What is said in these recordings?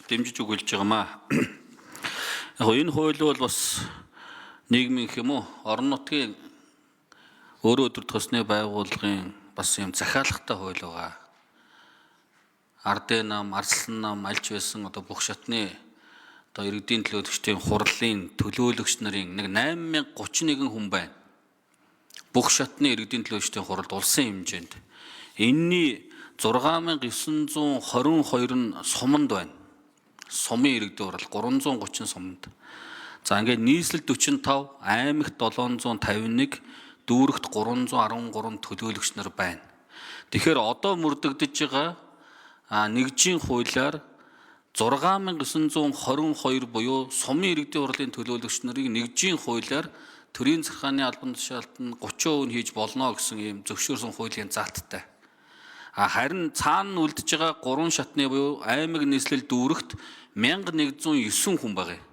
Дэмжиж өгүүлж байгаамаа. Яг энэ хууль бол бас нийгмийн юм уу орон нутгийн өөрөө өдөр төсний байгууллагын бас юм захиалгатай хууль байгаа. Ардын нам, Арслан нам, альж байсан одоо бүх шатны одоо иргэдийн төлөөлөгчдийн хурлын төлөөлөгч нарын нэг 8031 хүн байна. Бүх шатны иргэдийн төлөөлөгчдийн хуралд улсын хэмжээнд. Энийний 6922 нь суманд байна. Сумын иргэдийн хурал 330 суманд. За ингээд нийслэл 45, аймагт 751, дүүрэгт 313 төлөөлөгч нар байна. Тэгэхээр одоо мөрдөгдөж байгаа нэгжийн хуулиар 6922 буюу сумын иргэдийн хурлын төлөөлөгч нарыг нэгжийн хуулиар төрийн захиргааны албан тушаалд нь 30% нь хийж болно гэсэн ийм зөвшөөрсөн хуулийн заалттай. Харин цаана нь үлдэж байгаа 3 шатны буюу аймаг, нийслэл, дүүрэгт 1109 хүн байгаа.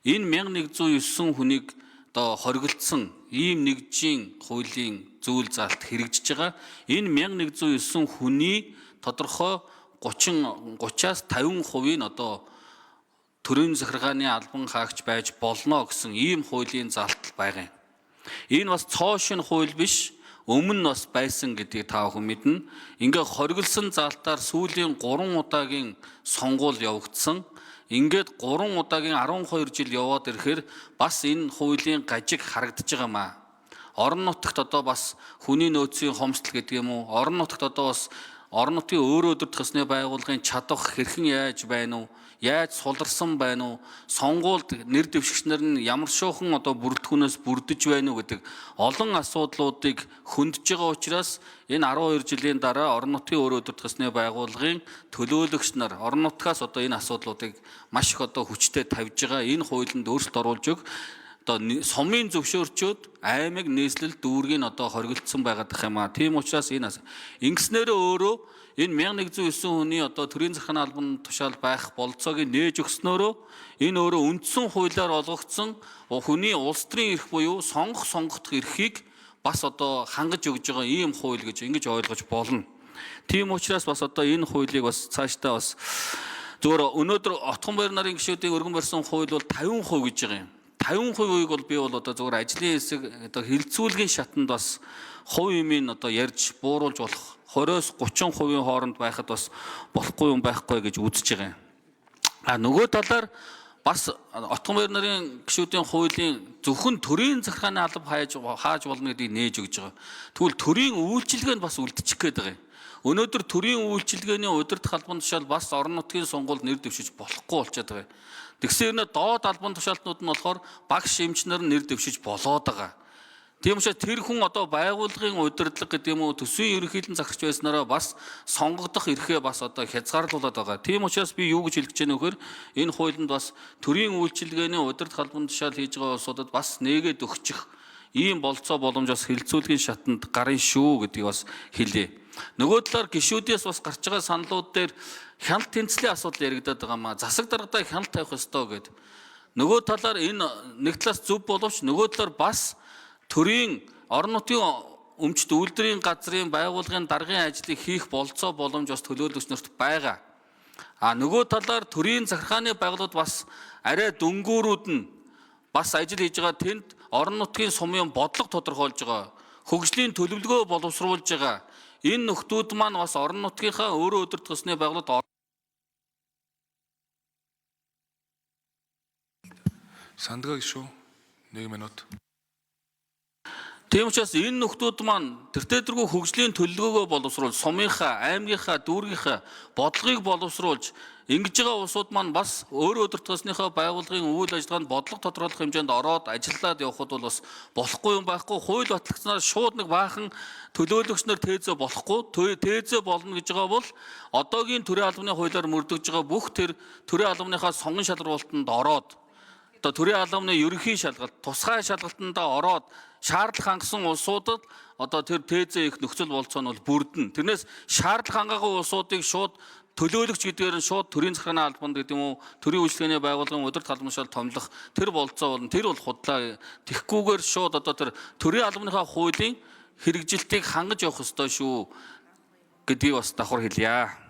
Энэ 1109 хүнийг одоо хоригдсон ийм нэгжийн хуулийн зүйл заалт хэрэгжиж байгаа. Энэ 1109 хүний тодорхой 30-аас 50% нь одоо төрийн захиргааны албан хаагч байж болно гэсэн ийм хуулийн заалтал байгаа юм. Энэ бас цоо шинэ хууль биш, өмнө нь бас байсан гэдгийг та бүхэн мэднэ. Ингээ хоригдсон заалтаар сүүлийн 3 удаагийн сонгуул явагдсан. Ингээд 3 удаагийн 12 жил яваад ирэхээр бас энэ хуулийн гажиг харагдаж байгаа маа. Орон нутагт одоо бас хүний нөөцийн хомсдол гэдэг юм уу? Орон нутагт одоо бас орон нутгийн өөрөө өдөртөх ёсны байгууллагын чадвар хэрхэн яаж байна уу? Яаж суларсан байна уу? Сонгуульд нэр дэвшигч нар нь ямар шуухан одоо бүрэлдэхүүнээс бүрдэж байна уу гэдэг олон асуудлуудыг хөндөж байгаа учраас энэ 12 жилийн дараа орон нутгийн өөрөө өдөртөх ёсны байгууллагын төлөөлөгч нар орон нутгаас одоо энэ асуудлуудыг маш их одоо хүчтэй тавьж байгаа. Энэ хуулинд өөрчлөлт оруулж өг одоо сумын зөвшөөрчөөд аймаг, нийслэл, дүүргийг одоо хоригдсон байгаад ах юм аа. Тийм учраас энэ ингэснээрээ өөрөө энэ 1109 хүний одоо төрийн захиргааны албан тушаал байх болцоог нээж өгснөөрөө энэ өөрөө үндсэн хуулиар олгогдсон хүний улс төрийн эрх буюу сонгох сонгогдох эрхийг бас одоо хангаж өгж байгаа ийм хууль гэж ингэж ойлгож болно. Тийм учраас бас одоо энэ хуулийг бас цаашдаа бас зөвхөн өнөөдөр Отгонбаяр нарын гишүүдийн өргөн барьсан хууль бол 50% гэж байгаа юм. 50%-ийг бол би бол одоо зөвхөн ажлын хэсэг одоо хилцүүлгийн шатанд бас хувь юмыг одоо ярьж бууруулж болох 20-оос 30% хооронд байхад бас болохгүй юм байхгүй гэж үзэж байгаа юм. А нөгөө талаар бас Отгонбаяр нарын гишүүдийн хуулийн зөвхөн төрийн захиргааны алба хааж болно гэдгийг нээж өгж байгаа. Тэгвэл төрийн үйлчилгээ нь бас үлдчих гээд байгаа юм. Өнөөдөр төрийн үйлчилгээний удирдах албан тушаал бас орон нутгийн сонгуульд нэр дэвшиж болохгүй болчиход байгаа юм. Тэгсэн юм доод албан тушаалтнууд нь болохоор багш эмчнэр нэр дэвшиж болоод байгаа. Тийм учраас тэр хүн одоо байгууллагын удирдлага гэдэг юм уу төсвийн ерөнхийлөн захирч байснараа бас сонгогдох эрхээ бас одоо хязгаарлуулад байгаа. Тийм учраас би юу гэж хэлэх гэж байна вэ гэхээр энэ хуулинд бас төрийн үйлчилгээний удирдах албан тушаал хийж байгаа улсуудад бас нээгээд өгчих ийм болцоо боломж бас хилцүүлгийн шатанд гарын шүү гэдгийг бас хэлье. Нөгөө талаар гишүүдээс бас гарч байгаа саналууд дээр хяналт тэнцлийн асуудал яригадаад байгаа маа. Засаг даргадаа хяналт тавих ёстой гэд. Нөгөө талаар энэ нэг талаас зөв боловч нөгөө талаар бас төрийн орон нутгийн өмчт үйлдвэрийн газрын байгууллагын даргын ажлыг хийх болцоо боломж бас төлөөлөгч нарт байгаа. А нөгөө талаар төрийн захиргааны байгууллагууд бас арай дөнгөөрүүд нь бас ажил хийж байгаа, тэнд орон нутгийн сумын бодлого тодорхойлж байгаа, хөгжлийн төлөвлөгөө боловсруулж байгаа. Энэ нөхдүүд маань бас орон нутгийнхаа өөрөө өдөртөх ёсны байгууллагад Сандгаа гишүү 1 минут. Тийм учраас энэ нөхдүүд маань тэртээ тэргүй хөгжлийн төлөвлөгөөгөө боловсруулж, сумынхаа, аймгийнхаа, дүүргийнхаа бодлогыг боловсруулж ингэж байгаа улсууд маань бас өөрөө өдөртөх ёсныхоо байгууллагын үйл ажиллагаанд бодлого тодорхойлох хэмжээнд ороод ажиллаад явхад бол бас болохгүй юм байхгүй. Хууль батлагдсанаар шууд нэг баахан төлөөлөгч нар тээзээ болохгүй, тээзээ болно гэж байгаа бол одоогийн төрийн албаны хуулиар мөрдөгж байгаа бүх тэр төрийн албаныхаа сонгон шалруултанд ороод одоо төрийн албаны ерөнхий шалгалт, тусгай шалгалтанд ороод шаардлага хангасан улсуудад одоо тэр тээзээ их нөхцөл болцоо нь бол бүрдэнэ. Тэрнээс шаардлага хангаагүй улсуудыг шууд төлөөлөгч гэдгээр нь шууд төрийн захиргааны албанд гэдэг юм уу, төрийн үйлчилгээний байгууллагын удирдах албан тушаал томилох тэр болцоо болно. Тэр бол худлаа. Тэгхгүйгээр шууд одоо тэр төрийн албаныхаа хуулийн хэрэгжилтийг хангаж явах ёстой шүү гэдгийг бас давхар хэлье.